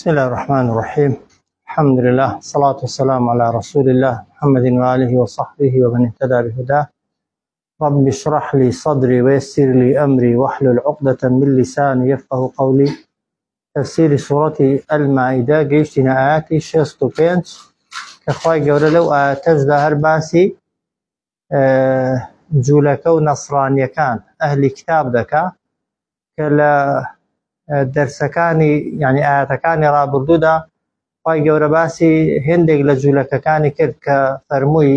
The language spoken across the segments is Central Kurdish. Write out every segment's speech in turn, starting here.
بسم الله الرحمن الرحيم الحمد لله الصلاة والسلام على رسول الله محمد وآله وصحبه ومن اهتدى بهداه رب اشرح لي صدري ويسر لي أمري واحلل عقدة من لساني يفقه قولي تفسيری سوڕەتی المائدە گەیشتینە ئاەتی 65 کە خوای گەورە لەو ئاەتەشدا هەر باسی جوولەکە و نەسرانیەکان ئەهلی کتاب دەکا کە لە دەرسەکانی یعنی ئاەتەکانی ڕابردوودا خوای گەورە باسی هێندێک لە جوولەکەکانی کرد کە فەرمووی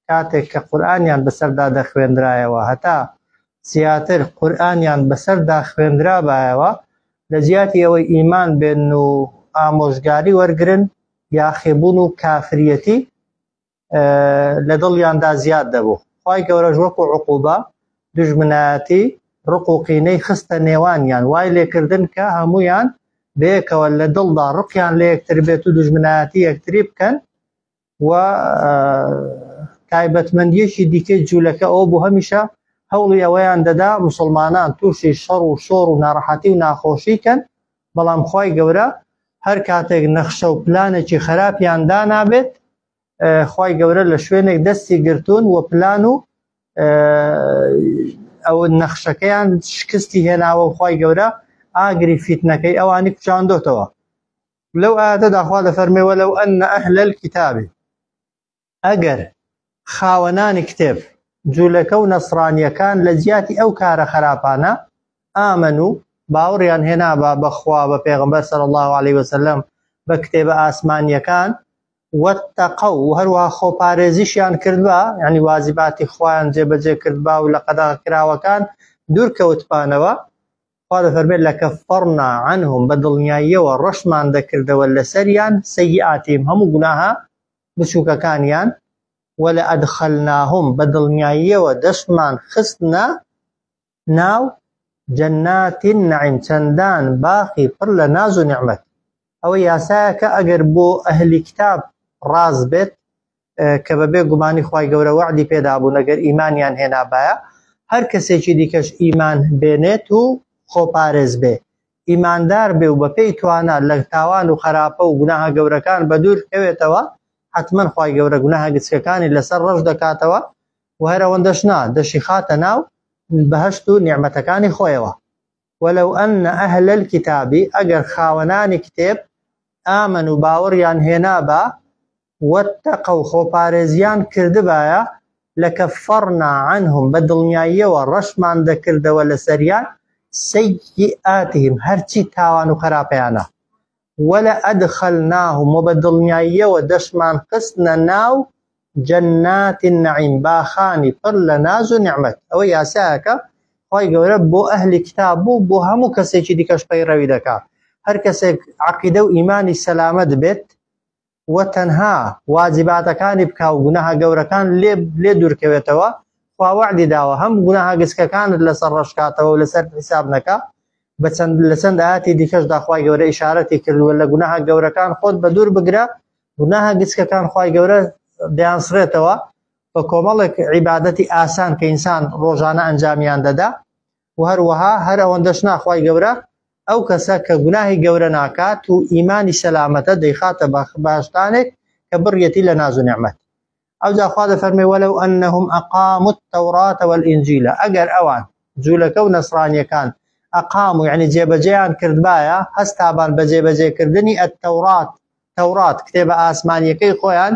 کاتێک کە قورئانیان بەسەردا دەخوێندرایەوە هەتا زیاتر قورئانیان بەسەردا خوێندرابایەوە لە جیاتی ئەوەی ئیمان بێن و ئامۆژگاری وەرگرن یاخیبوون و کافریەتی لە دڵیاندا زیاد دەبوو خوای گەورەش وەکو عقوبە دوژمنایەتی ڕق و قینەی خستە نێوانیان وای لێکردن کە هەمویان بەیەکەوە لە دڵدا ڕقیان لە یەکتر بێت و دوژمنایەتی یەکتری بکەن و تایبەتمەندیەکی دیکەی جوولەکە ئەوە بوو هەمیشە هەوڵی ئەوەیان دەدا مسلمانان تووشی شەڕ و شۆڕ و ناڕەحەتی و ناخۆشی کەن بەڵام خوای گەورە هەر کاتێک نەخشە و پلانێکی خراپیان دانابێت خوای گەورە لە شوێنێک دەستی گرتوون و پلان و ئەو نەخشەکەیان شکستی هێناوە و خوای گەورە ئاگری فیتنەکەی ئەوانی کوژاندۆتەوە لەو ئاەتەدا خوا دەفەرمێ وەلەو ئەن ئەهل الكتاب ئەگەر خاوەنانی کتێب جوولەکە و نەسرانیەکان لە جیاتی ئەو کارە خراپانە ئامن و باوەڕیان هێنابا بەخوا بە پێغمبەر صلی الله علیه وسلم بە کتێبە ئاسمانیەکان واتقوا و هەروەها خۆپارێزیشیان کردبا یعنی واجباتی خۆیان جێبەجێ کردبا و لە قەدەغەکراوەکان دوور کەوتبانەوە خوا دەفەرمێت لەکەفەرنا عنهم بە دڵنیاییەوە ڕەشمان دەکردەوە لەسەریان سەیئاتیم هەموو گوناهە بچووکەکانیان وەلە ئەدخەلناهم بە دڵنیاییەوە دەشمان خستنە ناو جەنات النعیم چەندان باخی پڕ لە ناز و نیعمەت. ئەوە یاسایەکە ئەگەر بۆ ئەهلی کتاب ڕاست بێت کە بە بێ گومانی خوای گەورە وەعدی پێدابوون ئەگەر ئیمانیان هێنابایە هەر کەسێکی دیکەش ئیمان بێنێت و خۆپارێز بێ ئیماندار بێ و بەپێی توانا لە تاوان و خراپە و گوناهە گەورەکان بەدوور کەوێتەوە حتمما خوای گەورە گوناهە گچکەکانی لەسەر ڕەش دەکاتەوە و هەر ئەوەندەش نا دەشی خاتە ناو بەهەشت و نیعمەتەکانی خۆیەوە. ولو أن أهل الكتاب ئەگەر خاوەنانی کتێب آمنوا باوەڕیان هێنابا واتقوا خۆپارێزیان کردبایە لکفرنا عنهم بە دڵنیاییەوە ڕەشمان دەکردەوە لەسەریان سیئاتهم هەرچی تاوان و خراپەیانە ولأدخلناهم و بە دڵنیاییەوە دەشمان خستنە ناو جنات النعیم باخانی پڕ لە ناز و نیعمەت. ئەوە یاسایەکە خوای گەورە بۆ ئەهلی کتاب بوو بۆ هەموو کەسێکی دیکەش پەیڕەوی دەکا. هەر کەسێک عەقیدە و ئیمانی سەلامەت بێت و تەنها واجباتەکانی بکا و گوناهە گەورەکان لێ لێ دوورکەوێتەوە خوا وەعدی داوە هەم گوناهە گچکەکانت لەسەر ڕەشکاتەوە و لەسەر حیساب نەکا بە چەند لە چەند ئاەتی دیکەشدا خوای گەورە ئیشارەتی کردووە لە گوناهە گەورەکان خۆت بە دوور بگرە گوناهە گچکەکان خوای گەورە دەیانسڕێتەوە بە کۆمەڵێک عیبادەتی ئاسان کە ئینسان ڕۆژانە ئەنجامیان دەدا و هەروەها هەر ئەوەندەش ناخوای گەورە ئەو کەسە کە گوناهی گەورە ناکات و ئیمانی سەلامەتە دەیخاتە بەهەشتانێک کە بڕیەتی لە ناز و نیعمەت. ئەوجا خوا دەفەرمێ ولو انهم اقاموا التوراة والانجیل ئەگەر ئەوان جوولەکە و نەسرانیەکان اقاموا یعنی جێبەجێیان کردبایە هەستابان بە جێبەجێکردنی التورات تەورات کتێبە ئاسمانیەکەی خۆیان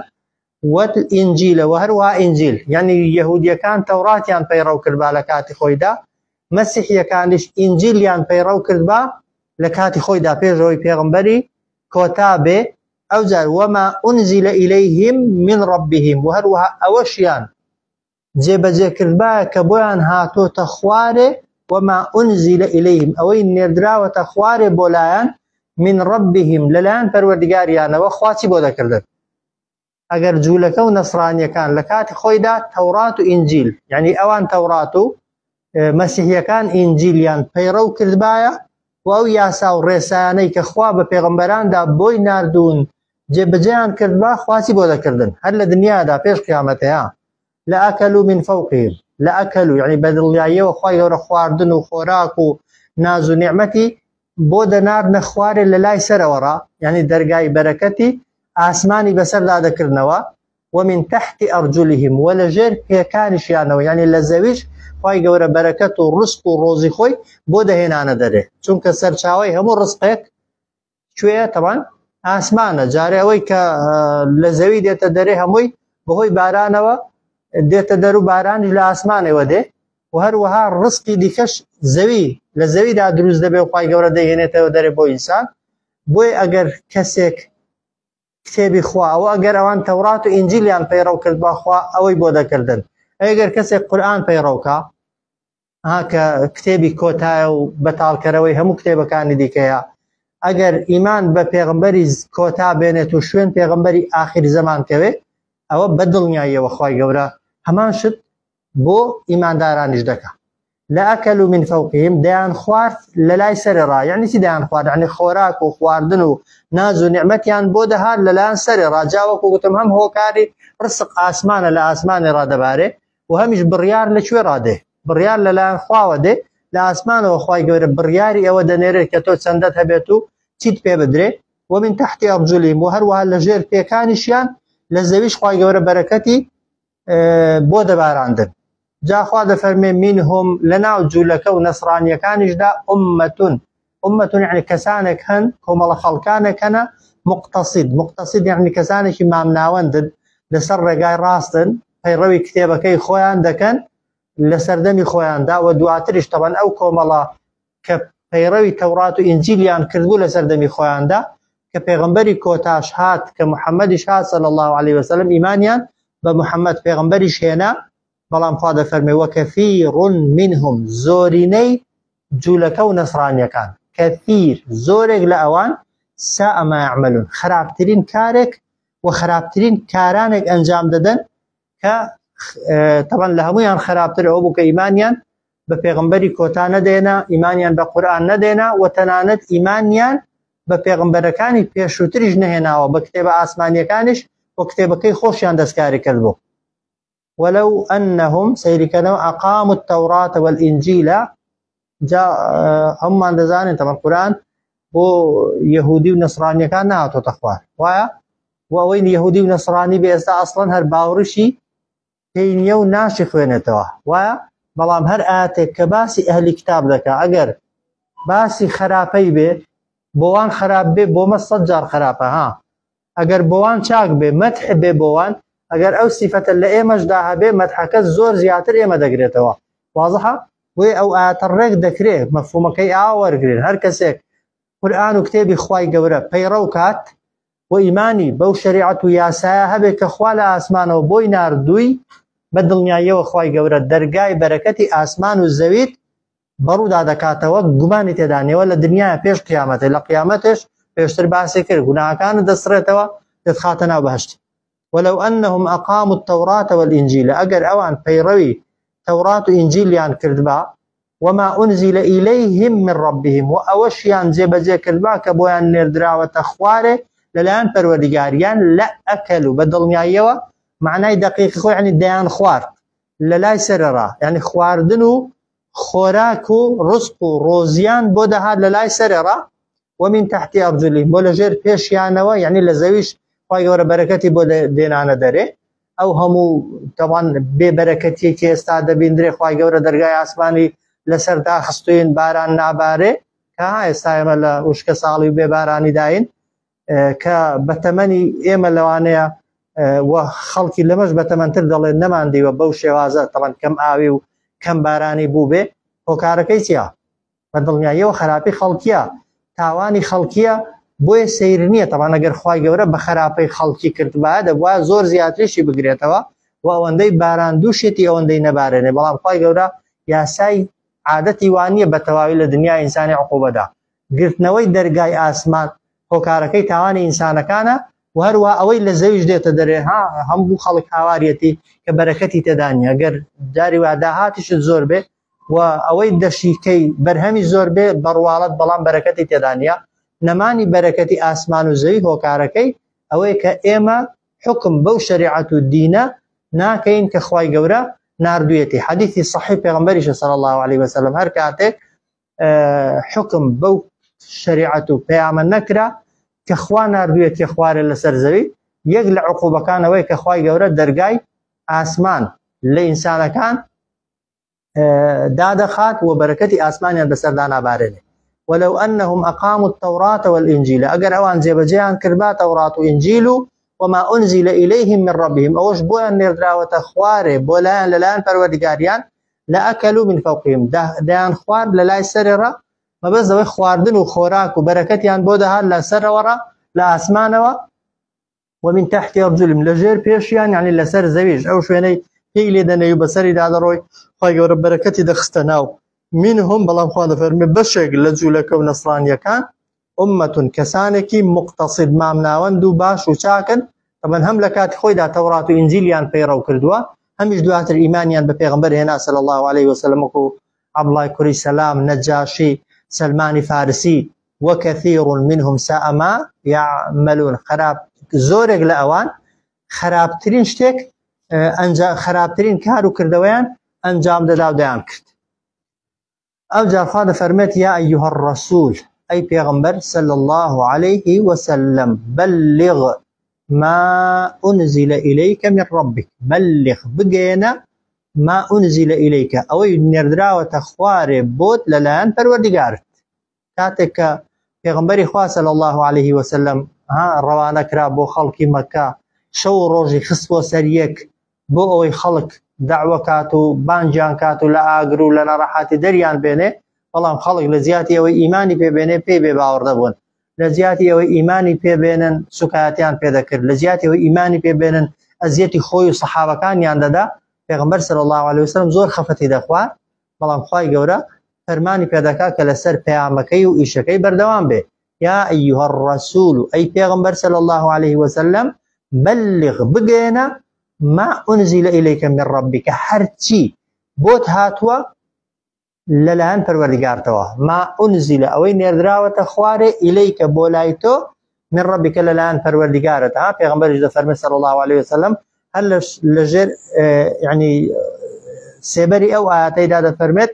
والئینجیل و هەروەها ئینجیل یعنی یەهودیەکان تەوراتیان پەیڕەو کردبا لە کاتی خۆیدا مەسیحیەکانیش ئینجیلیان پەیڕەو کردبا لە کاتی خۆیدا پێشەوەی پێغمبەری کۆتا بێ ئەوجار وما انزل الیهم من ربهم و هەروەها ئەوەشیان جێبەجێ کردبایە کە بۆیان هاتۆتە خوارێ وما انزل الیهم ئەوەی نێردراوەتە خوارێ بۆ لایەن من ربهم لەلایەن پەروەردگاریانەوە خوا چی بۆ دەکردن ئەگەر جوولەکە و نەسرانیەکان لە کاتی خۆیدا تەورات و ئینجیل یعنی ئەوان تەورات و مەسیحیەکان ئینجیلیان پەیڕەو کردبایە و ئەو یاسا و ڕێسایانەی کە خوا بە پێغەمبەراندا بۆی ناردوون جێبەجێیان کردبا خوا چی بۆ دەکردن هەر لە دنیادا پێش قیامەتەیە لأکلوا من فوقهم لأکلوا یعنی بە دڵنیاییەوە خوای گەورە خواردن و خۆراک و ناز و نیعمەتی بۆ دەناردنە خوارێ لە لای سەرەوە ڕا، یانی دەرگای بەرەکەتی ئاسمانی بەسەردا دەکردنەوە، ومن تحت ارجلهم وە لە ژێر پێکانیشیانەوە، یانی لە زەویش خوای گەورە بەرەکەت و ڕزق و ڕۆزی خۆی بۆ دەهێنانە دەرێ، چونکە سەرچاوەی هەموو ڕزقێک کوێیە؟ تەبان ئاسمانە، جارێ ئەوەی کە لە زەوی دێتە دەرێ هەمووی بەهۆی بارانەوە دێتە دەر و بارانیش لە ئاسمانەوە دێ، و هەروەها ڕزقی دیکەش زەوی لە زەویدا دروست دەبێ و خوای گەورە دەیهێنێتەوە دەرێ بۆ ئینسان. بۆیە ئەگەر کەسێک کتێبی خوا ئەوە ئەگەر ئەوان تەورات و ئینجیلیان پەیڕەو کرد با خوا ئەوەی بۆ دەکردن، ئەگەر کەسێک قورئان پەیڕەوکا ها کە کتێبی کۆتایە و بەتاڵکەرەوەی هەموو کتێبەکانی دیکەیە، ئەگەر ئیمان بە پێغمبەری کۆتا بێنێت و شوێن پێغمبەری ئاخیر زەمان کەوێ، ئەوە بە دڵنیاییەوە خوای گەورە هەمان شت بۆ ئیماندارانیش دەکا. لأکلوا من فوقهم دەیان خوارد لە لای سەرێ ڕا، یعنی چی دەیان خوارد؟ یعنی خۆراک و خواردن و ناز و نیعمەتیان بۆ دەهات لەلایەن سەرێ ڕا. جا وەکو گوتم هەم هۆکاری ڕسق ئاسمانە لە ئاسمانی ڕا دەبارێ و هەمیش بڕیار لە کوێ ڕا دێ، بڕیار لەلایەن خواوە دێ لە ئاسمانەوە خوای گەورە بڕیاری ئەوە دەنێرێت کە تۆ چەندەت هەبێت و چیت پێ بدرێ. ومن تحت ارجلهم و هەروەها لە ژێر پێکانیشیان لە زەویش خوای گەورە بەرەکەتی بۆ دەباراندن. جا خوا دەفەرمێ منهم لەناو جوولەکە و نەسرانیەکانیشدا ئوممەتون، ئوممەتون یعنی کەسانێک هەن، کۆمەڵە خەڵکانێک هەنە مقتصد، مقتصد یعنی کەسانێکی مامناوەندن، لەسەر ڕێگای ڕاستن، پەیڕەوی کتێبەکەی خۆیان دەکەن لە سەردەمی خۆیاندا و دواتریش تەبەن ئەو کۆمەڵە کە پەیڕەوی تەورات و ئینجیلیان کردبوو لە سەردەمی خۆیاندا، کە پێغەمبەری کۆتاش هات، کە محەممەدیش هات صلی الله علیه وسلم، ئیمانیان بە محەممەد پێغەمبەریش هێنا، بەڵام خوا دەفەرمێ وکثیر منهم، زۆرینەی جوولەکە و نەسرانیەکان، کثیر زۆرێک لە ئەوان، ساء ما یعملون، خراپترین کارێک و خراپترین کارانێک ئەنجام دەدەن کە تەبەن لە هەمویان خراپتر ئەوە بوو کە ئیمانیان بە پێغمبەری کۆتا نەدێنا، ئیمانیان بە قورئان نەدێنا و تەنانەت ئیمانیان بە پێغمبەرەکانی پێشووتریش نەهێناوە، بە کتێبە ئاسمانیەکانیش و کتێبەکەی خۆشیان دەستکاری کردبوو. ولو أنهم سەیریکەنەوە أقاموا التوراة والإنجيل، جا هەمومان دەزانین تەبەن قورئان بۆ یەهودی و نەسرانیەکان نهاتۆتە خوار، وایە؟ و ئەوەی یەهودی و نەسرانی بێ ئێستا ئەسڵەن هەر باوەڕیشی پێی نییە و ناشی خوێنێتەوە، وایە؟ بەڵام هەر ئاتێک کە باسی ئەهلی کتاب دەکا، ئەگەر باسی خراپەی بێ بۆوان خراپ بێ بۆمە سەد جار خراپە، ها ئەگەر بۆوان چاک بێ مەدح بێ بۆوان، ئەگەر ئەو سیفەتە لە ئێمەشدا هەبێ مەدحەکە زۆر زیاتر ئێمە دەگرێتەوە، وازحە؟ بۆیە ئەو ئایەتە ڕێک دەکرێ مەفهومەکەی ئاوا وەرگرین، هەر کەسێک قورئان و کتێبی خوای گەورە پەیڕەو کات و ئیمانی بەو شەریعەت و یاسایە هەبێ کە خوا لە ئاسمانەوە بۆی ناردووی، بە دڵنیاییەوە خوای گەورە دەرگای بەرەکەتی ئاسمان و زەویت بەڕوودا دەکاتەوە، گومانی تێدا نییە لە دنیاە پێش قیامەتێ، لە قیامەتێش پێشتر باسی کرد گوناهەکانت دەسڕێتەوە دەتخاتە ناو بەهەشت. ولو أنهم أقاموا التوراة والإنجيل، ئەگەر ئەوان پەیڕەوی تەورات و ئینجیلیان کردبا، وما أنزل إليهم من ربهم، و ئەوەشیان جێبەجێ کردبا کە بۆیان نێردراوەتە خوارێ لەلایەن پەروەردگاریان، لەئەکەلو بە دڵنیاییەوە معنای دەقیقی خۆی یعنی دەیان خوارد لە لای سەرەڕا، یعنی خواردن و خۆراک و ڕزق و ڕۆزیان بۆ دەهات لە لای سەرەڕا، ومن تحت أرجلهم بۆ لە ژێر پێشیانەوە، یعنی لە زەویش خوای گەورە بەرەکەتی بۆ دێنانە دەرێ. ئەو هەموو تەوان بێ بەرەکەتیەکی ئێستا دەبیندرێ، خوای گەورە دەرگای ئاسمانی لەسەر داخستوین، باران نابارێ، کە ئێستا ئێمە لە وشکە ساڵی و بێبارانی داین، کە بەتەمەنی ئێمە لەوانەیە و خەڵکی لەمەش بەتەمەنتر دەڵێن نەماندیوە بەو شێوازە تەمەن کەم ئاوی و کەم بارانی بوو بێ. هۆکارەکەی چییە؟ بە دڵنیاییەوە خراپی خەڵکیە، تاوانی خەڵکیە، بۆیە سەیر نییە تەمان ئەگەر خوای گەورە بە خراپەی خەڵکی کردبایە دەبوایە زۆر زیاتریشی بگرێتەوە و ئەوەندەی باران دووشێتی ئەوەندەی نەبارێنێ، بەڵام خوای گەورە یاسای عادەتی وانییە بە تەواوی لە دنیای ئینسانی عقوبەدا. گرتنەوەی دەرگای ئاسمان هۆکارەکەی تاوانی ئینسانەکانە و هەروە ئەوەی لە زەویش دێتە دەرێ، ها هەموو خەڵک هاواریەتی کە بەرەکەتی تێدا نییە. گەر جاری وا داهاتیشت زۆر بێ و ئەوەی دەشیکەی بەرهەمی زۆر بێ بەڕواڵەت، بەڵام بەرەکەتی تێدا نییە. نەمانی بەرەکەتی ئاسمان و زەوی هۆکارەکەی ئەوەیە کە ئێمە حکم بەو شەریعەت و دینە ناکەین کە خوای گەورە ناردوویەتی. حەدیثی صحیح پێغەمبەریشە صلی الله علیه وسلم هەر کاتێک حکم بەو شەریعەت و پەیامە نەکرا کە خوا ناردوویەتی خوارێ لەسەر زەوی، یەک لە عقوبەکان ئەوەیە کە خوای گەورە دەرگای ئاسمان لە ئینسانەکان دادەخات و بەرەکەتی ئاسمانیان بەسەردا نابارێنێ. ولو أنهم أقاموا التوراة والإنجيل ئەگەر ئەوان جێبەجێیان کردبا تەورات و ئینجیل و وما أنزل إليهم من ربهم ئەوەش بۆیان نێردراوەتە خوارێ بۆ لایەن لەلایەن پەروەردگاریان لأكلوا من فوقهم دەیان خوارد لە لای سەرێڕە مەبەست ئەوەی خواردن و خۆراک و بەرەکەتیان بۆ دەهات لە سەرەوەڕە لە ئاسمانەوە ومن تحت ارجلهم لە ژێر پێشیان یعنی لەسەر زەویش ئەو شوێنەی پێی لێ دەنێی و بەسەریدا دەڕۆی خوای گەورە بەرەکەتی دەخستە ناو منهم بەڵام خوا دەفەرمێ بەشێک لە جوولەکە و نەسرانیەکان ئومەتون کەسانێکی مقتصد مامناوەند و باش و چاکن طبعا هەم لە کاتی خۆیدا تەورات و ئینجیلیان پەیڕەو کردووە هەمیش دواتر ئیمانیان بە پێغەمبەر هێنا صلی الله علیه وسلم وەکو عەبدوڵای کوڕی سەلام نەجاشی سەلمانی فارسی وکثیر منهم ساء ما یعملون خراپ زۆرێک لە ئەوان خراپترین شتێک ئەنجا خراپترین کار و کردەوەیان ئەنجام دەدا و دەیان کرد ئەو جار خوا دەفەرمێت یا ئەیها الرسول ئەی پێغەمبەر صلی الله عليه وسلم بلغ ما أنزل إليك من ربك بلغ بگەیەنە ما أنزل إليك ئەوەی نێردراوەتە خوارێ بۆت لەلایەن پەروەردگارت کاتێک کە پێغمبەری خوا صلی الله علیه وسلم ها ڕەوانە کرا بۆ خەڵکی مەکە شەو و ڕۆژی خستبووە سەر یەک بۆ ئەوەی خەڵک دەعوە کات و بانگیان کات و لە ئاگر و لە ناڕەحاتی دەریان بێنێ بەڵام خەڵک لە جیاتی ئەوەی ئیمانی پێ بێنێ پێی بێ باوەڕ دەبوون لە جیاتی ئەوەی ئیمانی پێ بێنن سوکایەتیان پێ دەکرد لە جیاتی ئەوەی ئیمانی پێ بێنن ئەزیەتی خۆی و سەحابەکانیان دەدا پێغمبەر صلی الله علیه وسلم زۆر خەفەتی دەخوارد بەڵام خوای گەورە فەرمانی پێدەکا کە لەسەر پەیامەکەی و ئیشەکەی بەردەوام بێ یا ئەیها الرسول ئەی پێغەمبەر صلی الله علیه وسلم بلغ بگەیەنە ما أنزل إليك من ربك هەرچی بۆت هاتووە لەلایەن پەروەردگارتەوە ما أنزل ئەوەی نێردراوەتە خوارێ إليك بۆ لای تۆ من ربك لەلایەن پەروەردگارت ها پێغەمبەریش دەفەرمێ صلی الله علیه وسلم هەر لەژێر یعنی سێبەری ئەو ئاەتەیدا دەفەرمێت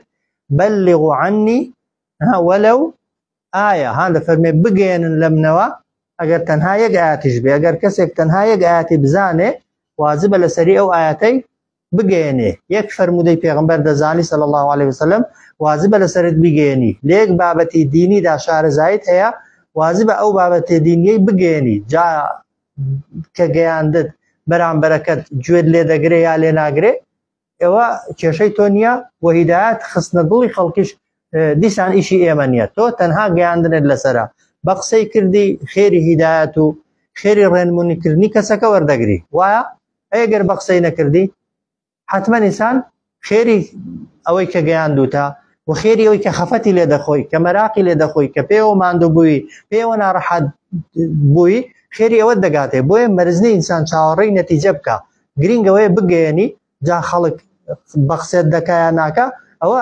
بلغوا عني ها ولو آية ها دەفەرمێ بگەیەنن لە منەوە ئەگەر تەنها یەک ئاەتیش بێ ئەگەر کەسێک تەنها یەک ئاەتی بزانێ واجبە لەسەری ئەو ئاەتەی بگەیەنێ یەک فەرموودەی پێغەمبەر دەزانی صلی الله علیه وسلم واجبە لەسەرت بیگەیەنی لە یەک بابەتی دینیدا شارەزاییت هەیە واجبە ئەو بابەتە دینیەی بگەیەنی جا کە گەیاندت بەرامبەرەکەت گوێت لێ دەگرێ یا لێ ناگرێ ئەوە کێشەی تۆ نییە و هیدایەت خستنە دڵی خەڵکیش دیسان ئیشی ئێمە نییە تۆ تەنها گەیاندنت لەسرە بە قسەی کردی خێری هیدایەت و خێری ڕێنمونیکردنی کەسەکە وەردەگری وایە ئەگەر بە قسەی نەکردی حتمما ئینسان خێری ئەوەی کە گەیاندوتە و خێری ئەوەی کە خەفەتی لێ دەخۆی کە مەراقی لێ دەخۆی کە پێوە ماندوو بووی پێوە ناڕەحەت بووی خێری ئەوە دەگاتێ بۆیە مەرزنی ئینسان چاوەڕێی نەتیجە بکە گرینگەوەیە بگەیەنی جا خەڵک بە قسەت دەکا یا ناکا ئەوە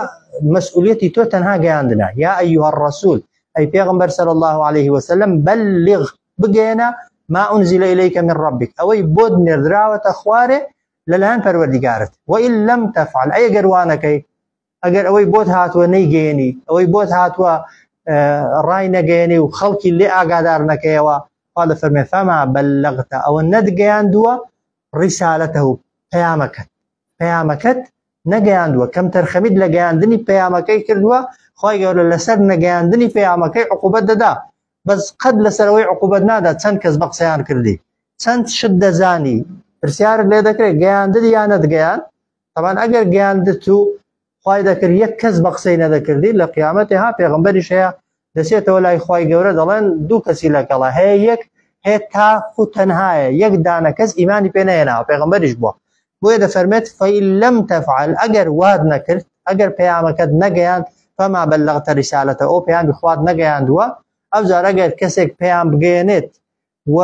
مەسئولیەتی تۆ تەنها گەیاندنە یا ئەیها الرسول ئەی پێغەمبەر صلی الله علیه وسلم بلغ بگەیەنە ما أنزل إليك من ربك ئەوەی بۆت نێردراوەتە خوارێ لەلایەن پەروەردیگارت وإن لم تفعل ئەی ئەگەر وانەکەی ئەگەر ئەوەی بۆت هاتووە نەیگەیەنی ئەوەی بۆت هاتووە ڕای نەگەیەنی و خەڵکی لێ ئاگادار نەکەیەوە خوا دەفەرمێ فما بلغت ئەوە نەتگەیاندووە ڕیسالەتە و پەیامەکەت پەیامەکەت نەگەیاندووە کەم تەرخەمیت لە گەیاندنی پەیامەکەی کردووە خوای گەورە لەسەر نەگەیاندنی پەیامەکەی عقوبەت دەدا بەس قەت لەسەرەوەی عقوبەت نادا چەند کەس بە قسەیان کردی چەند شت دەزانی پرسیارت لێ دەکرێت گەیاندت یا نەتگەیاند تەبان ئەگەر گەیاندت و خوای دەکرد یەک کەس بە قسەی نەدەکردی لە قیامەتی ها پێغمبەریش هەیە دەچێتەوە لای خوای گەورە دەڵێن دوو کەسی لەگەڵە هەیە یەک هەیە تا خو تەنهایە یەک دانە کەس ئیمانی پێ نەهێناوە پێغمبەریش بووە بۆیە دەفەرمێت فەئین لەم تەفعل ئەگەر وات نەکرد ئەگەر پەیامەکەت نەگەیاند فما بلغت رسالته ئەو پەیامی خوات نەگەیاندووە ئەوجار ئەگەر کەسێک پەیام بگەیەنێت و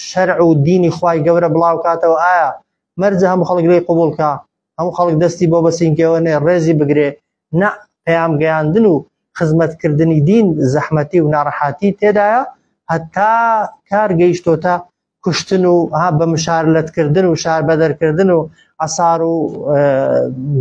شەرع و دینی خوای گەورە بڵاو کاتەوە ئایا مەرجە هەموو خەڵک لێی قبوڵ کا هەموو خەڵک دەستی بۆ بەسینکەوە نێ ڕێزی بگرێ نا پەیام گەیاندن و خزمەتکردنی دین زەحمەتی و ناڕەحاتی تێدایە هەتا کار گەیشتۆتە کوشتن و ها بە مشارلەتکردن و شار بەدەرکردن و عسار و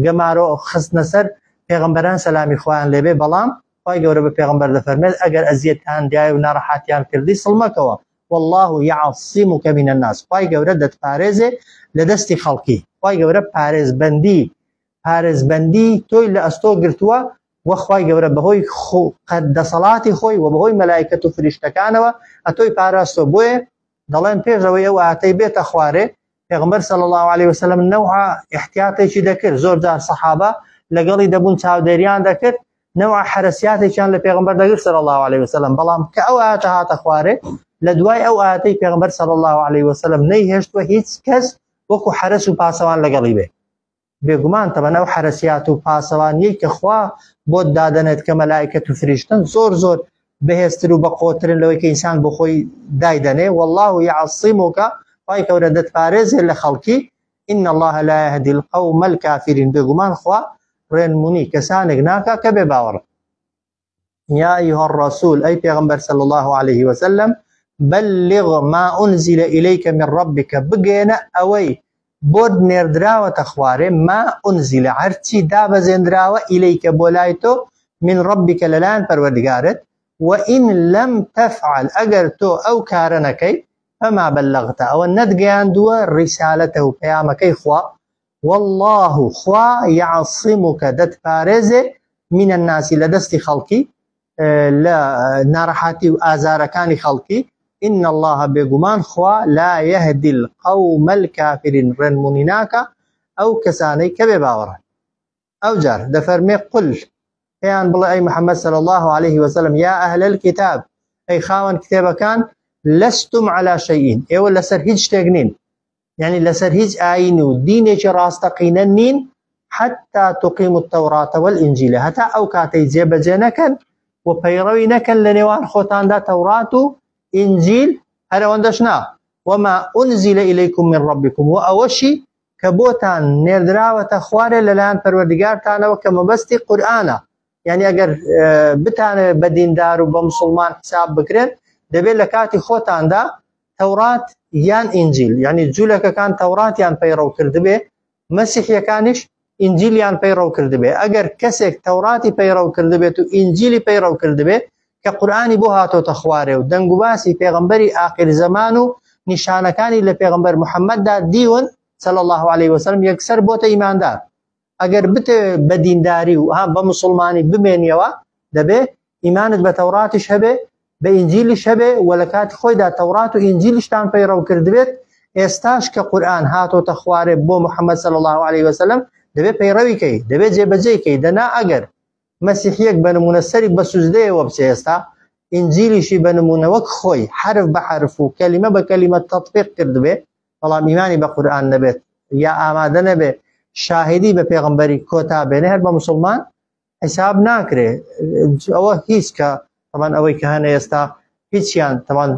گەمارۆ خستنە سەر پێغەمبەران سەلامی خۆیان لێبێ بەڵام. خوای گەورە بە پێغەمبەر دەفەرمێت ئەگەر ئەزیەتان دایە و ناڕەحاتیان کردی سڵ مەکەوە والله یعصمک من الناس خوای گەورە دەتپارێزێ لە دەستی خەڵکی خوای گەورە پارێزبەندی پارێزبەندی تۆی لە ئەستۆ گرتووە وە خوای گەورە بەهۆی دەسەڵاتی خۆی و بەهۆی مەلایکەت و فریشتەکانەوە ئەتۆی پاراستۆ بۆیە دەڵێن پێش ئەوەی ئەو ئاتەی بێتە خوارێ پێغمبەر صلی الله علیه وسلم نەوعە احتیاطێکی دەکرد زۆر جار سەحابە لەگەڵی دەبوون چاودێریان دەکرد نەوعە حەرەسیاتێکیان لە پێغمبەر دەگرت صلی الله علیه وسلم بەڵام کە ئەو ئاەتە هاتە خوارێ لە دوای ئەو ئاەتەی پێغمبەر صلی الله علیه وسلم نەیهێشتوە هیچ کەس وەکو حەرەس و پاسەوان لەگەڵی بێ بێگومان تەبەن ئەو حەرەسیات و پاسەوانیەی کە خوا بۆت دادەنێت کە مەلایکەت و فریشتن زۆر زۆر بەهێزتر و بەقوەترن لەوەی کە ئینسان بۆ خۆی دایدەنێ والله یعصمک خوای گەورە دەتپارێزێ لە خەڵکی ان الله لا يهدي القوم الكافرين بێگومان خوا ڕێنمونی کەسانێک ناکا کە بێ باوەڕن یا ایها الرسول ای پیغمبر صلی الله علیه وسلم بلغ ما انزل الیک من ربک بگەیەنە ئەوەی بۆت نێردراوەتە خوارێ ما انزل هەرچی دابەزێنراوە الیک بۆ لای تۆ من ربک لەلایەن پەروەردگارت وئین لم تفعل ئەگەر تۆ ئەو کارە نەکەی فما بلغت ئەوە نەتگەیاندووە ڕیسالەتە و پەیامەکەی خوا واللە خوا یعصمک دەتپارێزێ من الناس لە دەستی خەڵکی لە ناڕەحاتی و ئازارەکانی خەڵکی ان اللە بێگومان خوا لا یهدی القوم الکافرین ڕێنمونی ناکا ئەو کەسانەی کە بێ باوەڕن ئەوجار دەفەرمێ قل پێیان بڵێ ئەی محمد صلی الله علیه وسلم یا اهل الكتاب ئەی خاوەن کتێبەکان لستم على شيء ئێوە لەسەر هیچ شتێک نین یعنی لەسەر هیچ ئاین و دینێکی ڕاستەقینە نین حتى تقيموا التوراة والإنجيل هەتا ئەو کاتەی جێبەجێ نەکەن و پەیڕەوی نەکەن لە نێوان خۆتاندا تەورات و ئینجیل هەر ئەوەندەش نا وما أنزل إليكم من ربكم و ئەوەشی کە بۆتان نێردراوەتە خوارێ لەلایەن پەروەردگارتانەوە کە مەبەستی قورئانە یعنی ئەگەر بتانەوێت بە دیندار و بە مسلمان حساب بکرێن دەبێت لە کاتی خۆتاندا تەورات یان ئینجیل یعنی جوولەکەکان تەوراتیان پەیڕەو کردبێ مەسیحیەکانیش ئینجیلیان پەیڕەو کردبێ ئەگەر کەسێک تەوراتی پەیڕەو کردبێت و ئینجیلی پەیڕەو کردبێ کە قورئانی بۆ هاتۆتە خوارێ و دەنگوباسی پێغەمبەری ئاخیر زەمان و نیشانەکانی لە پێغەمبەر محەممەددا دیون صلی الله علیه وسلم یەکسەر بۆتە ئیماندار ئەگەر بتەوێ بە دینداری و ها بە مسلمانی بمێنیەوە دەبێ ئیمانت بە تەوراتیش هەبێ بە ئینجیلیش هەبێ و لە کاتی خۆیدا تەورات و ئینجیلیشتان پەیڕەو کردبێت ئێستاش کە قورئان هاتۆتە خوارێ بۆ محەممەد صلی الله علیه وسلم دەبێ پەیڕەوی کەی دەبێ جێبەجێی کەی دەنا ئەگەر مەسیحیەک بە نمونە سەری بە سوجدەیەوە بچێ ئێستا ئینجیلیشی بە نمونە وەک خۆی حرف بە حرف و کەلیمە بە کەلیمە تەطبیق کردبێ بەڵام ئیمانی بە قورئان نەبێت یا ئامادە نەبێ شاهدی بە پێغەمبەری کۆتا بێنێ هەر بە مسلمان حیساب ناکرێ ئەوە هیچ کە تەمان ئەوەی کە هەنە ئێستا هیچیان تەمان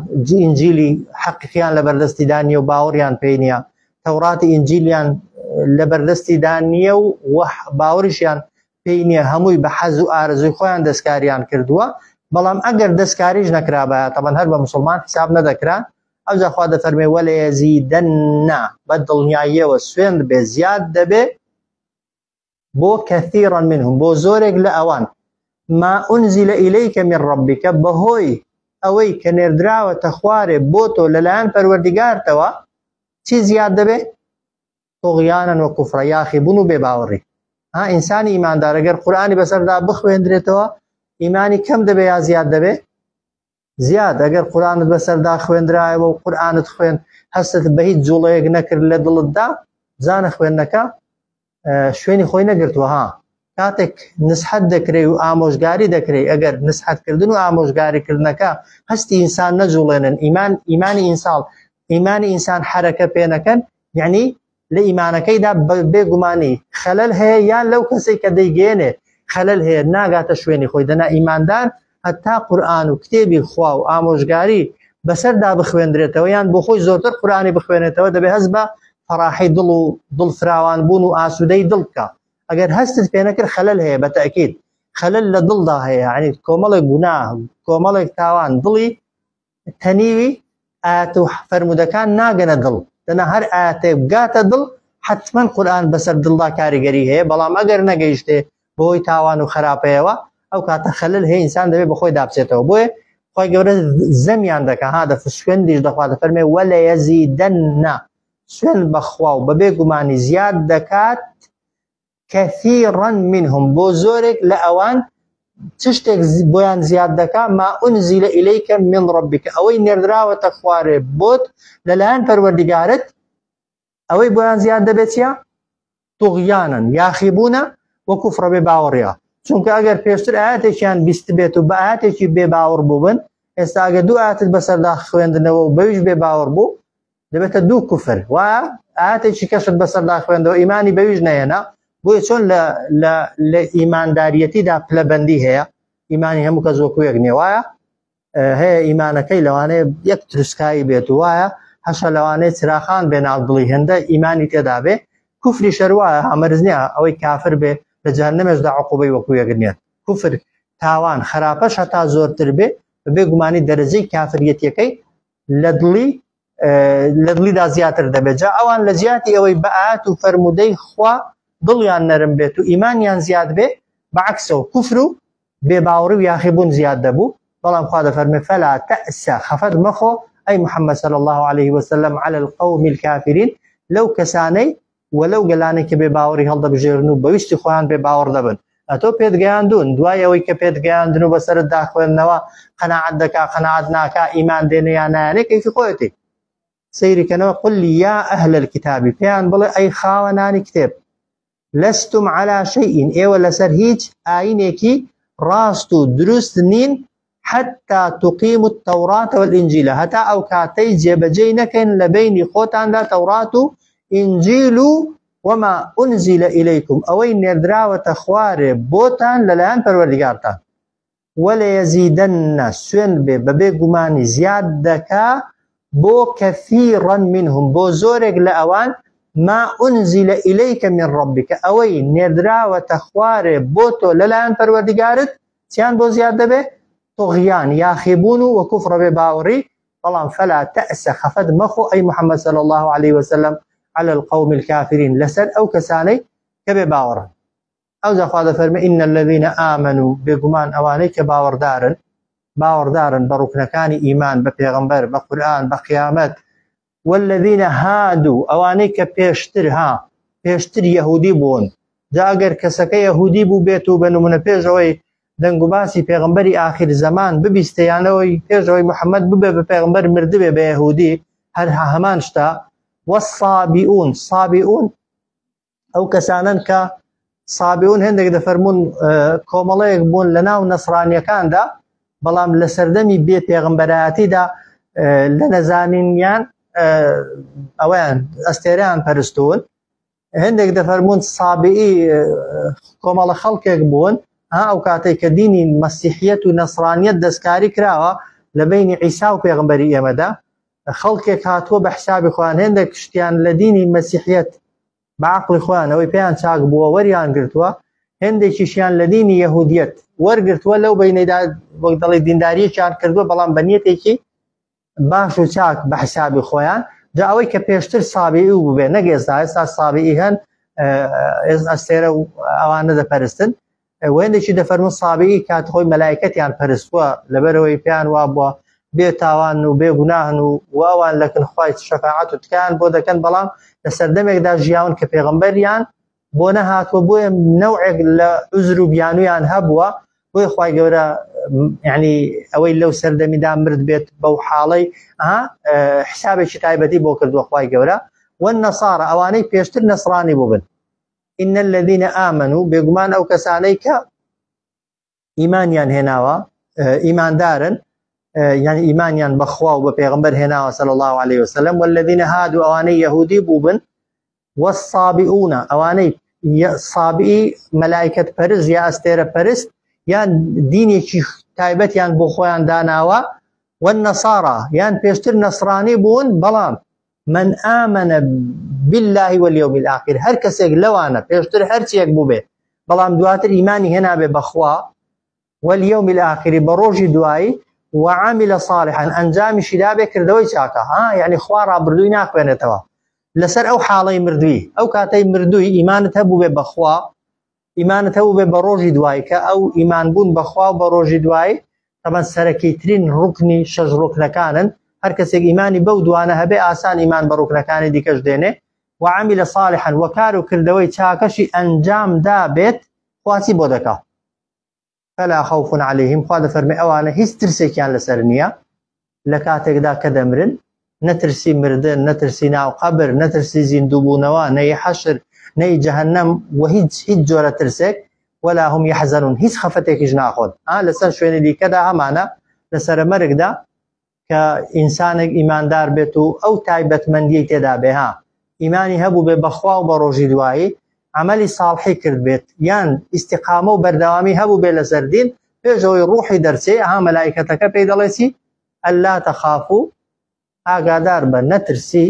ئینجیلی حەقیقیان لە بەردەستیدا نییە و باوەڕیان پێی نییە تەوراتی ئینجیلیان لە بەردەستیدا نییە و باوەڕیشیان پێی نییە هەمووی بە حەز و ئارەزووی خۆیان دەستکاریان کردووە بەڵام ئەگەر دەستکاریش نەکرابایە تەمان هەر بە مسلمان حساب نەدەکرا ئەوجا خوا دەفەرمێ وەلەیەزیدەن بە دڵنیاییەوە سوێند بێ زیاد دەبێ بۆ کەثیرا منهم بۆ زۆرێک لە ئەوان ما ئونزیل ئیلەیکە من ڕەبیکە بەهۆی ئەوەی کە نێردراوەتە خوارێ بۆ تۆ لەلایەن پەروەردیگارتەوە چی زیاد دەبێ طغیانا و کوفرا یاخیبوون و بێباوەڕی ها ئینسانی ئیماندار ئەگەر قورئانی بەسەردا بخوێندرێتەوە ئیمانی کەم دەبێ یا زیاد دەبێ زیاد ئەگەر قورئانت بەسەردا خوێندرایەوە و قورئانت خوێند هەستت بە هیچ جوڵەیەک نەکرد لە دڵتدا بزانە خوێندنەکە شوێنی خۆی نەگرتووە ها کاتێک نسحەت دەکرێ و ئامۆژگاری دەکرێ ئەگەر نسحەتکردن و ئامۆژگاریکردنەکە هەستی ئینسان نەجوڵێنن ئیمان ئیمانی ئینساڵ ئیمانی ئینسان حرەکە پێ نەکەن یعنی لە ئیمانەکەیدا بێگومانی خەلەل هەیە یان لەو کەسێک کە دەیگەێنێ خەلەل هەیە ناگاتە شوێنی خۆی دەنا ئیماندار هەتا قورئان و کتێبی خوا و ئامۆژگاری بەسەردا بخوێندرێتەوە یان بۆ خۆی زۆرتر قورئانی بخوێنێتەوە دەبێ هەست بە فەراحی دڵ و دڵ فراوان بوون و ئاسوودەی دڵ بکە ئەگەر هەستت پێ نەکرد خەلەل هەیە بە تەئکید خەلەل لە دڵدا هەیە یعنی کۆمەڵێک گوناه کۆمەڵێک تاوان دڵی تەنیوی ئایەت و فەرموودەکان ناگەنە دڵ دەنا هەر ئایەتێک بگاتە دڵ حتمما قورئان بەسەر دڵدا کاریگەری هەیە بەڵام ئەگەر نەگەیشتێ بەهۆی تاوان و خراپەیەوە. ئەو کاتە خەلل هەیە ئینسان دەبێت بەخۆی دابچێتەوە بۆیە خی گەورە زەمیان دەکە ها دە سوێندیش دەخوا دەفەرمێ وەلە یەزیدەنە سوێن بەخوا و بەبێ گومانی زیاد دەکات کثیرا منهم بۆ زۆرێک لە ئەوان چ شتێک بۆیان زیاد دەکا ما ئونزیلە ئیلەیکە من ڕەبیکە ئەوەی نێردراوەتە خوارێ بۆت لەلایەن پەروەردیگارت ئەوەی بۆیان زیاد دەبێت چیە طغیانن یاخیبوونە وە کوفرە بێ باوەڕیە چونکە ئەگەر پێشتر ئاەتێکیان بیست بێت و بە ئاەتێکی بێ باوەڕ بووبن ئێستا ئەگەر دوو ئاەتت بەسەردا خوێندنەوە و بەویش بێ باوەڕ بوو دەبێتە دوو کوفر و ئاەتێکی کەشت بەسەردا خوێندەوە ئیمانی بەویش نەیەنا بۆیە چۆن لە لە لە ئیمانداریەتیدا پلەبەندی هەیە ئیمانی هەموو کەس وەکو یەک نییە وایە هەیە ئیمانەکەی لەوانەیە یەک تروسکایی بێت وایە هەشە لەوانەیە چراخان بێ ناو دڵی هێندە ئیمانی تێدا بێ کوفری شەروایە هەمەرز نییە ئەوەی کافر بێ لە جەهەنەمێشدا عقوبەی وەکو یەک نییە کوفر تاوان خراپەش هەتا زۆرتر بێ بەبێ گومانی دەرەجەی کافریەتیەکەی لە دڵی لە دڵیدا زیاتر دەبێت جا ئەوان لە جیاتی ئەوەی بە ئاەت و فەرموودەی خوا دڵیان نەرم بێت و ئیمانیان زیاد بێ بەعکسەوە کوفر و بێباوەڕی و یاخیبوون زیاد دەبوو بەڵام خوا دەفەرمێ فلا تأس خەفەت مەخۆ ئەی محمد صلی الله علیه وسلم علی القوم الكافرین لەو کەسانەی و لەو گەلانەی کە بێ باوەڕی هەڵدەبژێرن و بەویستی خۆیان بێ باوەڕ دەبن ئەتۆ پێت گەیاندون دوای ئەوەی کە پێت گەیاندن و بەسەرتدا خوێندنەوە قەناعەت دەکا قەناعەت ناکا ئیمان دێنێ یا نایەنێ کەیفی خۆیەتی سەیری کەنەوە قل یا ئەهل الكتاب پێیان بڵێ ئەی خاوەنانی کتێب لستم على شيء ئێوە لەسەر هیچ ئاینێکی ڕاست و دروست نین حتى تقيموا التوراة والإنجيل هەتا ئەو کاتەی جێبەجێی نەکەن لە بەینی خۆتاندا تەورات و ئینجیل و وما أنزل إليكم ئەوەی نێردراوەتە خوارێ بۆتان لەلایەن پەروەردگارتان وليزيدن سوێند بێ بەبێ گومانی زیاد دەکا بۆ كثيرا منهم بۆ زۆرێک لە ئەوان ما أنزل إليك من ربك ئەوەی نێردراوەتە خوارێ بۆ تۆ لەلایەن پەروەردگارت چیان بۆ زیاد دەبێ طغیان یاخیبوون و وکفر بێ باوەڕی بەڵام فلا تأس خەفەت مەخۆ ئەی محمد صلی الله عليه وسلم على القوم الكافرين لەسەر ئەو کەسانەی کە بێ باوەڕن ئەوجا خوا دەفەرمێ إن الذين آمنوا بێگومان ئەوانەی کە باوەڕدارن باوەڕدارن بە ڕوکنەکانی ئیمان بە پێغەمبەر بە قورئان بە قیامەت والذین هادوا ئەوانەی کە پێشتر ها پێشتر یەهودی بوون جا ئەگەر کەسەکە یەهودی بوو بێت و بە نمونە پێشەوەی دەنگ و باسی پێغەمبەری ئاخیر زەمان ببیستە یانەوەی پێشەوەی محەممەد ببێ بە پێغەمبەر مردبێ بە یەهودی هەر هەمان شتە والصابئون صابئون ئەو کەسانەن کە سابیون هێندێک دەفەرمونون کۆمەڵەیەک بوون لە ناو نەسرانیەکاندا بەڵام لە سەردەمی بێ پێغمبەرایەتیدا لە نەزانینیان ئەویان ئەستێرەیان پەرستون هەندێک دەفەرمونون سابئی کۆمەڵە خەڵکێک بوون ها ئەو کاتێک کە دینی مەسیحیەت و نەسرانیەت دەستکاری کراوە لە بینی عیسا و پێغمبەری ئێمەدا خەڵکێک هاتووە بە حسابی خۆیان هێندێک شتیان لە دینی مەسیحیەت بە عقلی خۆیان ئەوەی پێیان چاک بووە وەریان گرتووە هێندێکیشیان لە دینی یەهودیەت وەرگرتووە لەو بینەدا وەک دەڵێ دینداریەکیان کردووە بەڵام بە نیەتێکی باش و چاک بە حسابی خۆیان جا ئەوەی کە پێشتر سابیئی و بووبێ نەک ئێستا ئێستا سابیئی هەن ئەستێرە و ئەوانە دەپەرستن وێندێکی دەفەرموون سابیئی کات خۆی مەلایکەتیان پەرستووە لەبەرەوەی پێیان وابووە بێ تاوان و بێ گوناهن و واوان لەکن خوای شەفاعەت و تکایان بۆ دەکەن بەڵام لە سەردەمێکدا ژیاون کە پێغەمبەریان بۆ نەهاتووە بۆیە نەوعێک لە عوزر و بیانویان هەبووە بۆیە خوای گەورە یعنی ئەوەی لەو سەردەمیدا مرد بێت بەو حاڵەی ها حسابێکی تایبەتی بۆ کردووە خوای گەورە والنصارى ئەوانەی پێشتر نەسرانی بووبن إن الذين آمنوا بێگومان ئەو کەسانەی کە ئیمانیان هێناوە ئیماندارن یعنی ئیمانیان بەخوا و بە پێغمبەر هێناوە صلی الله عليه وسلم والذین هادوا ئەوانەی یەهودی بووبن والصابئون ئەوانەی سابئی مەلایکەت پەرست یا ئەستێرە پەرست یان دینێکی تایبەتیان بۆ خۆیان داناوە والنصارى یان پێشتر نەسرانی بوون بەڵام من آمن بالله واليوم الآخر هەر کەسێک لەوانە پێشتر هەرچیەک بووبێ بەڵام دواتر ئیمانی هێنابێ بەخوا واليوم الآخر بە ڕۆژی دوایی وعمل صالحا ئەنجامیشی دابێ کردەوەی چاکە ها یعنی خوا ڕابردووی ناخوێنێتەوە لەسەر ئەو حاڵەی مردووی ئەو کاتەی مردووی ئیمانت هەبوو بێ بەخوا. ئیمانت هەبوو بێ بە ڕۆژی دوایی کە ئەو ئیمان بوون بەخوا و بە ڕۆژی دوایی تەبەن سەرەکیترین ڕوکنی شەش ڕوکنەکانن هەر کەسێک ئیمانی بەو دوانە هەبێ ئاسان ئیمان بە ڕوکنەکانی دیکەش دێنێ وعمل صالحا وکار و کردەوەی چاکەشی ئەنجام دابێت خواچی بۆ دەکا فلا خوف علیهم خوا دەفەرمێ ئەوانە هیچ ترسێکیان لەسەر نییە لە کاتێکدا کە دەمرن نەترسی مردن نەترسی ناو قەبر نەترسی زیندووبوونەوە نەی حەشر نەی جەهەنەم و هیچ هیچ جۆرە ترسێک ولا هم يحزنون هیچ خەفەتێکیش ناخۆن ئا لەسەر شوێنی دیکەدا هەمانە لەسەر مەرگدا کە ئینسانێک ئیماندار بێت و ئەو تایبەتمەندیەی تێدا بێ ها ئیمانی هەبوو بێ بەخوا و بە ڕۆژی دوایی عملی ساڵحی کرد بێت یان ئیسیقامە و بەردەوامی هەبوو بێ لەسەر دین پێشەوەی ڕوحی دەرچێ ها مەلایکەتەکە پێی دەڵێ چی ئەلا تەخافو ئاگادار بە نەترسی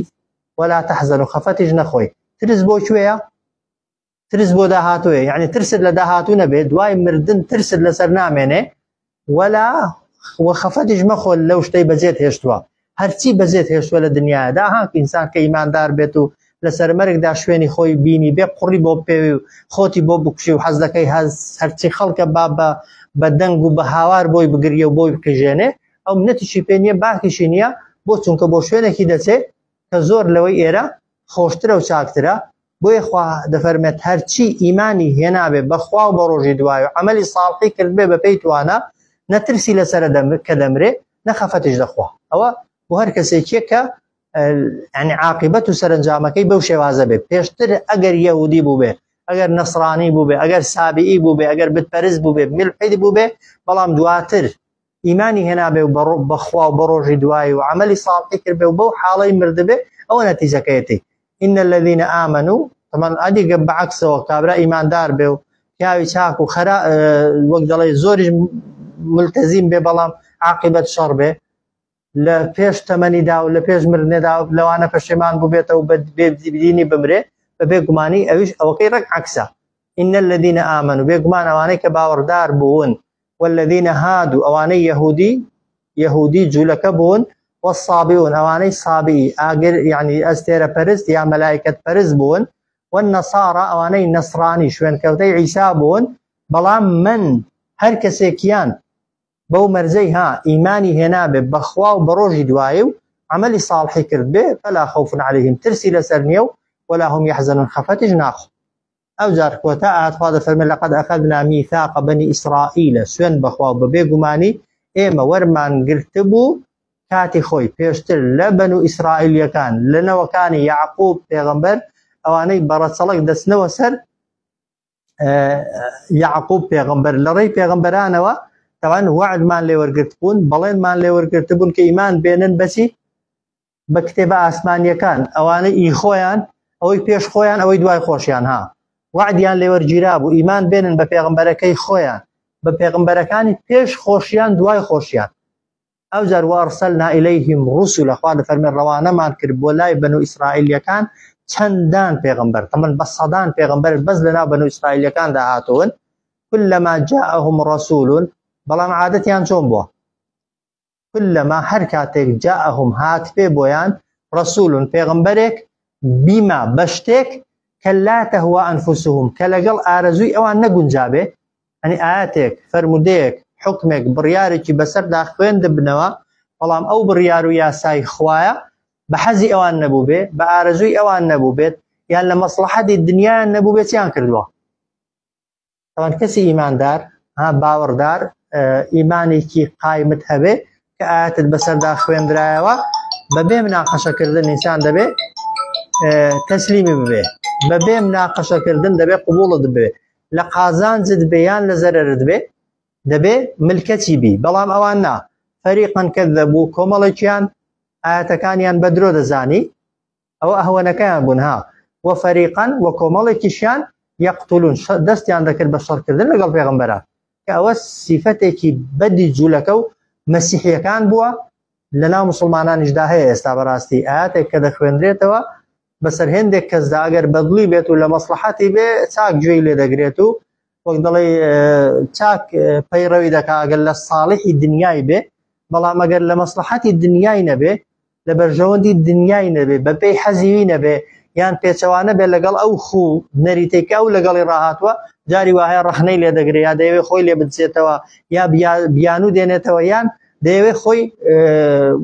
ولا تحزن و خەفەتیش نەخۆی ترس بۆ کوێیە ترس بۆ داهاتوویە یعنی ترست لە داهاتوو نەبێت دوای مردن ترست لەسەر نامێنێ ولا وخەفەتیش مەخۆ لەو شتەی بەجێت هێشتووە هەرچی بەجێت هێشتووە لە دنیادا ها ئینسان کە ئیماندار بێت و لەسەر مەرگدا شوێنی خۆی بینی بێ قوڕی بۆ پێوی و خۆتی بۆ بکوشی و حەز دەکەی هەز هەرچی خەڵکە با بە بە دەنگ و بە هاوار بۆی بگریە و بۆی بقیژێنێ ئەو منەتیشی پێ نییە باکیشی نییە بۆ چونکە بۆ شوێنێکی دەچێت کە زۆر لەوەی ئێرە خۆشترە و چاکترە بۆیە خوا دەفەرمێت هەرچی ئیمانی هێنابێ بەخوا و بە ڕۆژی دوای و عەمەلی ساڵحی کردبێ بە پێی توانا نە ترسی لەسەرە کە دەمرێ نە خەفەتیش دەخوا ئەوە بۆ هەر کەسێکیە کە یعنی عاقبەت و سەرنجامەکەی بەو شێوازە بێ پێشتر ئەگەر یەهودی بووبێ ئەگەر نەسرانی بووبێ ئەگەر سابئی بووبێ ئەگەر بتپەرست بووبێ ملحید بووبێ بەڵام دواتر ئیمانی هێنابێ و بەخوا و بە ڕۆژی دوایی و عەمەلی ساڵحی کردبێ و بەو حاڵەی مردبێ ئەوە نەتیجەکەیەتی إن الذين آمنوا طبعا ئەدی گە بەعکسەوە کابرا ئیماندار بێ و پیاوی چاک و خەرا وەک دەڵێ زۆریش ملتەزیم بێ بەڵام عاقبەت شەڕ بێ لە پێش تەمەنیدا و لە پێش مردنێدا لەوانە پەشێمان بووبێتەوە بە بێدینی بمرێ بە بێ گومانی ئەویش ئەوەکەی ڕێک عەکسە إن الذين آمنوا بێگومان ئەوانەی کە باوەڕدار بوون والذین هادوا ئەوانەی یەهودی یەهودی جولەکە بوون والصابئون ئەوانەی سابئی ئاگر یعنی ئەستێرە پەرست یا مەلایکەت پەرست بوون والنصارى ئەوانەی نەسرانی شوێنکەوتەی عیسا بوون بەڵام من هەر کەسێکیان بەو مەرجەی ها ئیمانی هێنابێ بەخوا و بە ڕۆژی دوایی و عملی صالحی کرد بێ فلا خوف عليهم ترسی لەسەر نییە و ولا هم يحزنون خەفەتیش ناخۆ ئەوجار کۆتا ئایەت خوا دەفەرمێ لقد اخذنا میثاق بنی اسرائیل سوێند بەخوا و بەبێ گومانی ئێمە وەرمان گرتبوو کاتی خۆی پێشتر لە بەنو ئیسرائیلیەکان لە نەوەکانی یعقوب پێغەمبەر ئەوانەی بەڕەچەڵەک دەچنەوە سەر یعقوب پێغەمبەر لە ڕێی پێغەمبەرانەوە تەوان وعدمان لێوەرگرت بوون بەڵێنمان لێوەرگرتبوون کە ئیمان بێنن بەچی بە کتێبە ئاسمانیەکان ئەوانەی ئی خۆیان ئەوەی پێش خۆیان ئەوەی دوای خۆشیان ها وعدیان لێوەرگیرا بوو ئیمان بێنن بە پێغمبەرەکەی خۆیان بە پێغمبەرەکانی پێش خۆشیان دوای خۆشیان ئەو جار وارسلنا ئیلیهم ڕسول خوا دەفەرمێ ڕەوانەمان کرد بۆ لای بەنو ئیسرائیلیەکان چەندان پێغمبەر تەمەن بە سەدان پێغمبەر بەس لەناو بەنو ئیسرائیلیەکاندا هاتوون كلما جاءهم رسول بەڵام عادەتیان چۆن بووە كلما هەر کاتێک جاءهم هات پێ بۆیان رسول پێغمبەرێک بیما بە شتێک کە لا تهوى أنفسهم کە لەگەڵ ئارەزووی ئەوان نەگونجابێ ئەنی ئاەتێک فەرمودەیەک حکمێک بڕیارێکی بەسەردا خوێندبنەوە بەڵام ئەو بڕیار و یاسای خوایە بە حەزی ئەوان نەبوو بێ بە ئارەزووی ئەوان نەبوو بێت یان لە مەسڵەحەتی دنیایان نەبوو بێت چیان کردووە تەوان کەسی ئیماندار ها باوەڕدار ئیمانێکی قایمت هەبێ کە ئاەتت بەسەردا خوێندرایەوە بەبێ مناقەشەکردن ئینسان دەبێ تەسلیمی ببێ بەبێ مناقەشەکردن دەبێ قوبوڵت بێ لە قازانجت بێ یان لە زەرەرت بێ دەبێ ملکەچی بی بەڵام ئەوان نا فەریقەن کەذەبوو کۆمەڵێکیان ئاەتەکانیان بە درۆ دەزانی ئەوە ئەهوەنەکەیان بوون ها وفریقا و کۆمەڵێکیشیان یەقتلون دەستیان دەکرد بە شەڕکردن لەگەڵ پێغەمبەران کە ئەوە سیفەتێکی بەدی جوولەکە و مەسیحیەکان بووە لەناو مسلمانانیشدا هەیە ئێستا بەڕاستی ئاەتێک کە دەخوێندرێتەوە بەسەر هێندێک کەسدا ئەگەر بەدڵی بێت و لە مەسلحەتی بێ چاک گوێی لێ دەگرێت و وەک دەڵێ چاک پەیڕەوی دەکا ئەگەر لە ساڵحی دنیای بێ بەڵام ئەگەر لە مەسلحەتی دنیای نەبێ لە بەرژەوەندی دنیای نەبێ بەپێی حەزیوی نەبێ یان پێچەوانە بێ لەگەڵ ئەو خوو نەریتێک ئەو لەگەڵی ڕاهاتووە جاری وا هەیە ڕەخنەی لێ دەگرێ یا دەیەوێت خۆی لێ بدزێتەوە یا بیانوو دێنێتەوە یان دەیەوێت خۆی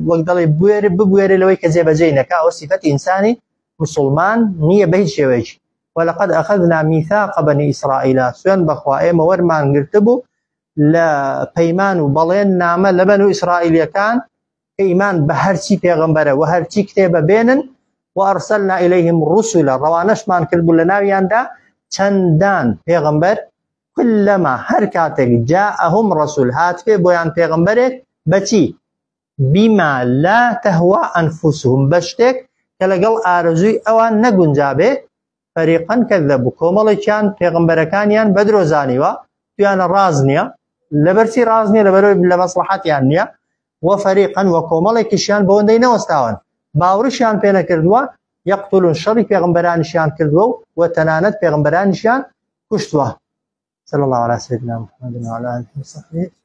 وەک دەڵێ بوێرێ ببوێرێ لەوەی کە جێبەجێی نەکا. ئەوە سیفەتی ئینسانی مسلمان نییە بە هیچ شێوەیەکی. ولقد أخذنا ميثاق بني إسرائيل، سوێن بەخوا ئێمە وەرمان گرتبوو لە پەیمان و بەڵێن نامە لە بەنو ئیسرائیلیەکان کە ئیمان بە هەرچی پێغەمبەرە و هەرچی کتێبە بێنن. وأرسلنا إليهم رسلا، ڕەوانەشمان کردبوو لە ناویاندا چەندان پێغەمبەر. كلما هەر کاتێک جاءهم رسول هاتبێ بۆیان پێغەمبەرێک بەچی بما لا تهوى أنفسهم، بە شتێک کە لەگەڵ ئارەزووی ئەوان نەگونجابێ، فەریقەن کەذەبوو، کۆمەڵێکیان پێغەمبەرەکانیان بەدرۆ زانیوە، تویانە ڕاز نییە. لەبەرچی ڕاز نییە؟ لەبەرەوەی لە مەسڵەحەتیان نییە. وفەریقەن وە کۆمەڵێکیشیان بەوەندەی نەوەستاون، باوەڕیشیان پێ نەکردووە، یەقتلون شەڕی پێغەمبەرانیشیان کردووە و تەنانەت پێغەمبەرانیشیان کوشتووە. صلى الله على سيدنا محمد وعلى آله وصحبه.